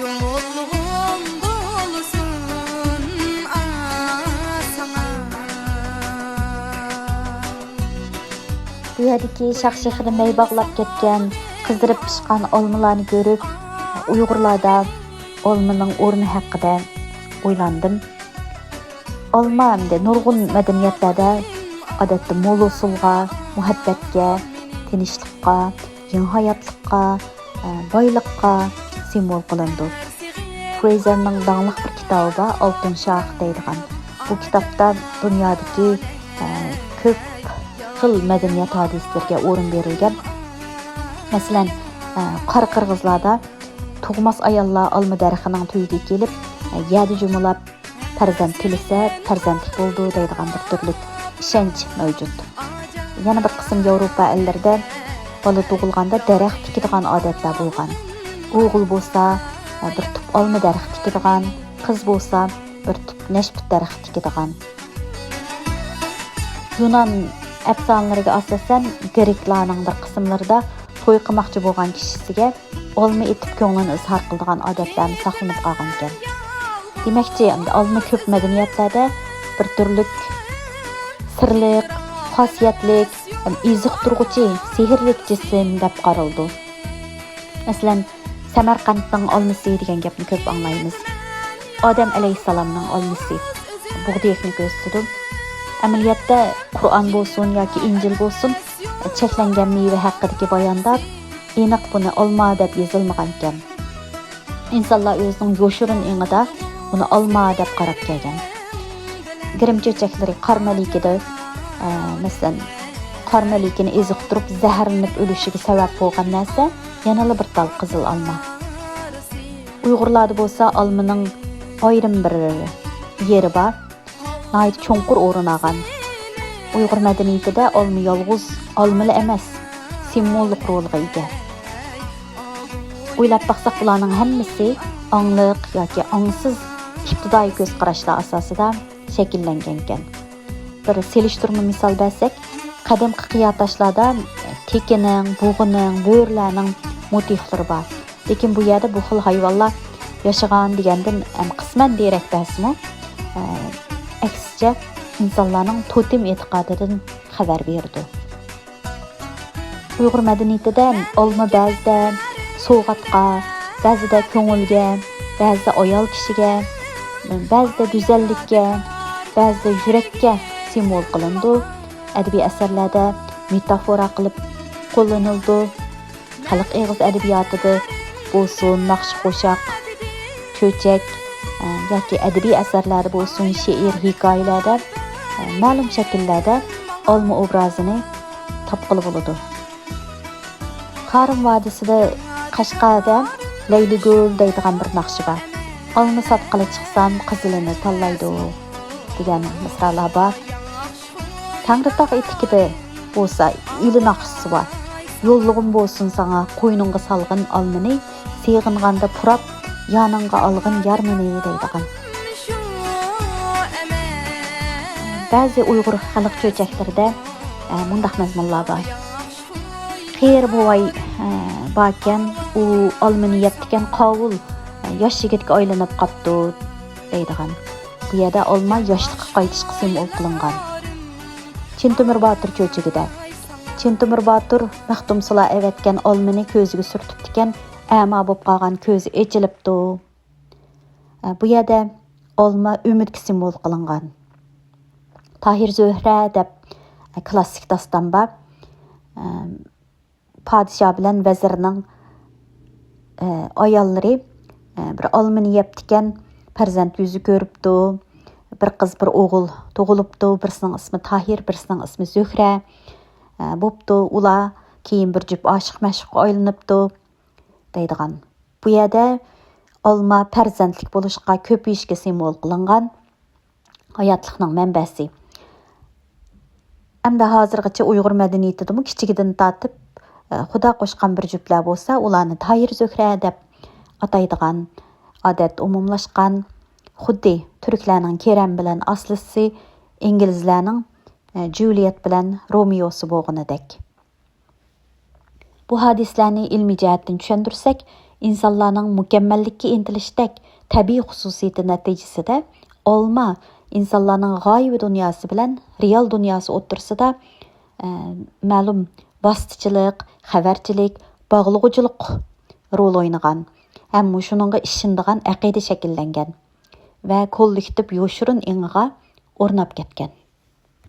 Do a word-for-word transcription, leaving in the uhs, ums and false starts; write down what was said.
كۆڭۈلغۇم بولسۇن ساڭا. بۇ يەردىكى شاخ-شېخىدا مەي باغلاپ كەتكەن، قىزىرىپ پىشقان ئالمىلارنى كۆرۈپ، ئۇيغۇرلاردا ئالمىنىڭ ئورنى ھەققىدە ئويلاندىم. ئالما ئەمدى نۇرغۇن مەدەنىيەتلەردە ئادەتتە مول ھوسۇلغا، مۇھەببەتكە، تىنچلىققا، يېڭى ھاياتلىققا، ئە، بايلىققا سىمۋول قىلىنىدۇ. فرېيزېرنىڭ داڭلىق بىر كىتابى بار، ئالتۇن شاخ دەيدىغان. بۇ كىتابتا دۇنيادىكى، ئە، كۆپ خىل مەدەنىيەت ھادىسىلىرىگە ئورۇن بېرىلگەن. مەسىلەن، ئە، قارا قىرغىزلاردا تۇغماس ئاياللار ئالما دەرىخىنىڭ تۈۋىگە كېلىپ، ئە، يەردە جۇمۇلاپ، پەرزەنت تىلىسە، پەرزەنتلىك بولىدۇ دەيدىغان بىر تۈرلۈك ئىشەنچ مەۋجۇت. يەنە بىر قىسىم ياۋروپا ئەللىرىدە بالا تۇغۇلغاندا دەرەخ تىكىدىغان ئادەتلەر بولغان. ئوغۇل بولسا، بىر تۈپ ئالما دەرىخى تىكىدىغان، قىز بولسا، بىر تۈپ نەشپۈت دەرىخى تىكىدىغان. يۇنان ئەپسانىلىرىگە ئاساسەن، گرېكلارنىڭ بىر قىسىملىرىدا توي قىلماقچى بولغان كىشىسىگە ئالما ئېتىپ كۆڭلىنى ئىزھار قىلىدىغان ئادەتلەرمۇ ساقلىنىپ قالغانىكەن. دېمەكچى، ئەمدى ئالما كۆپ مەدەنىيەتلەردە بىر تۈرلۈك سىرلىق، خاسىيەتلىك، ھەم ئېزىقتۇرغۇچى، سېھىرلىك جىسىم دەپ قارىلىدۇ. مەسىلەن، سەمەرقەنتنىڭ ئالمىسى دېگەن گەپنى كۆپ ئاڭلايمىز. ئادەم ئەلەيھىسسالامنىڭ ئالمىسى بۇغدىيەكنى كۆرسىتىدۇ. ئەمەلىيەتتە، قۇرئان بولسۇن ياكى ئىنجىل بولسۇن، چەكلەنگەن مېۋە ھەققىدىكى باياندا ئېنىق بۇنى ئالما دەپ يېزىلمىغانىكەن. ئىنسانلار ئۆزىنىڭ يوشۇرۇن ئېڭىدا ئۇنى ئالما دەپ قاراپ كەلگەن. گىرىم چۆچەكلىرى قار مەلىكىدە، ئە، مەسىلەن، قار مەلىكىنى ئېزىقتۇرۇپ زەھەرلىنىپ ئۆلۈشىگە سەۋەب بولغان نەرسە يەنىلا بىر تال قىزىل ئالما. ئۇيغۇرلاردا بولسا ئالمىنىڭ ئايرىم بىر يېرى بار. ناھايىتى چوڭقۇر ئورۇن ئالغان. ئۇيغۇر مەدەنىيىتىدە ئالما يالغۇز ئالمىلا ئەمەس، سىمۋوللۇق رولغا ئىگە. ئويلاپ باقساق، بۇلارنىڭ ھەممىسى ئاڭلىق ياكى ئاڭسىز ئىپتىدائىي كۆز قاراشلار ئاساسىدا شەكىللەنگەنكەن. بىر سېلىشتۇرما مىسال بەرسەك، قەدىمكى قىيا تاشلاردا تېكىنىڭ، بۇغىنىڭ، بۆرىلەرنىڭ موتىفلىرى بار. لېكىن بۇ يەردە بۇ خىل ھايۋانلار ياشىغان دېگەندىن، ئەم، قىسمەن دېرەك بەرسىمۇ، ئە، ئەكسىچە ئىنسانلارنىڭ توتېم ئېتىقادىدىن خەۋەر بېرىدۇ. ئۇيغۇر مەدەنىيىتىدە ئالما بەزىدە سوۋغاتقا، بەزىدە كۆڭۈلگە، بەزىدە ئايال كىشىگە، بەزىدە گۈزەللىككە، بەزىدە يۈرەككە سىمۋول قىلىنىدۇ. ئەدەبىي ئەسەرلەردە مېتافورا قىلىپ قوللىنىلىدۇ. خەلق ئېغىز ئەدەبىياتىدا بولسۇن، ناخشا قوشاق، چۆچەك، ئە، ياكى ئەدەبىي ئەسەرلەردە بولسۇن، شېئىر، ھېكايىلەردە، ئە، مەلۇم شەكىللەردە ئالما ئوبرازىنى تاپقىلى بولىدۇ. كارىم ۋادىسىدا، قەشقەردە لەيلىگۈل دەيدىغان بىر ناخشا بار. «ئالما ساتقىلى چىقسام، قىزىلىنى تاللايدۇ» دېگەن مىسرالار بار. تەڭرىتاغ ئېتىكىدە بولسا ئىلى ناخشىسى بار. «يوللىغۇم بولسۇن ساڭا قوينۇڭغا سالغىن ئالمىنى، سېغىنغاندا پۇراپ، يانىڭغا ئالغىن يار مېنى» دەيدىغان. بەزى ئۇيغۇر خەلق چۆچەكلىرىدە، ئە، مۇنداق مەزمۇنلار بار. قېرى بوۋاي، ئە، باركەن، ئۇ ئالمىنى يەپتىكەن، قاۋۇل، ئە، ياش يىگىتكە ئايلىنىپ قاپتۇ دەيدىغان. بۇ يەردە ئالما ياشلىققا قايتىشقا سىمۋول قىلىنغان. چىن تۆمۈر باتۇر چۆچىكىدە. چىن تۆمۈر باتۇر مەختۇمسۇلا ئەۋەتكەن ئالمىنى كۆزىگە سۈرتۈپتىكەن، ئەما بولۇپ قالغان كۆزى ئېچىلىپتۇ. بۇ يەردە ئالما ئۈمىدكە سىمۋول قىلىنغان. تاھىر زۆھرە دەپ كلاسسىك داستان بار. پادىشاھ بىلەن ۋەزىرنىڭ، ئە، ئاياللىرى، ئە، بىر ئالمىنى يەپتىكەن، پەرزەنت يۈزى كۆرۈپتۇ. بىر قىز، بىر ئوغۇل تۇغۇلۇپتۇ. بىرسىنىڭ ئىسمى تاھىر، بىرسىنىڭ ئىسمى زۆھرە، ئە، بوپتۇ. ئۇلار كېيىن بىر جۈپ ئاشىق مەشۇققا ئايلىنىپتۇ، دەيدىغان. بۇ يەردە ئالما پەرزەنتلىك بولۇشقا، كۆپىيىشكە سىمۋول قىلىنغان. ھاياتلىقنىڭ مەنبەسى. ئەمدى ھازىرغىچە ئۇيغۇر مەدەنىيىتىدىمۇ كىچىكىدىن تارتىپ، ئە، خۇدا قوشقان بىر جۈپلەر بولسا، ئۇلارنى تاھىر زۆھرە دەپ ئاتايدىغان ئادەت ئومۇملاشقان. خۇددى تۈركلەرنىڭ كېرەم بىلەن ئاسلىسى، ئىنگلىزلەرنىڭ، ئە، جۇلىيەت بىلەن رومېوسى بولغىنىدەك. بۇ ھادىسىلەرنى ئىلمىي جەھەتتىن چۈشەندۈرسەك، ئىنسانلارنىڭ مۇكەممەللىككە ئىنتىلىشتەك تەبىئىي خۇسۇسىيىتى نەتىجىسىدە ئالما ئىنسانلارنىڭ غايىۋى دۇنياسى بىلەن رېئال دۇنياسى ئوتتۇرىسىدا، ئە، مەلۇم ۋاسىتىچىلىق، خەۋەرچىلىك، باغلىغۇچىلىق رولى ئوينىغان ھەم مۇشۇنىڭغا ئىشىنىدىغان ئەقىدە شەكىللەنگەن ۋە كوللېكتىپ يوشۇرۇن ئېڭىغا ئورناپ كەتكەن.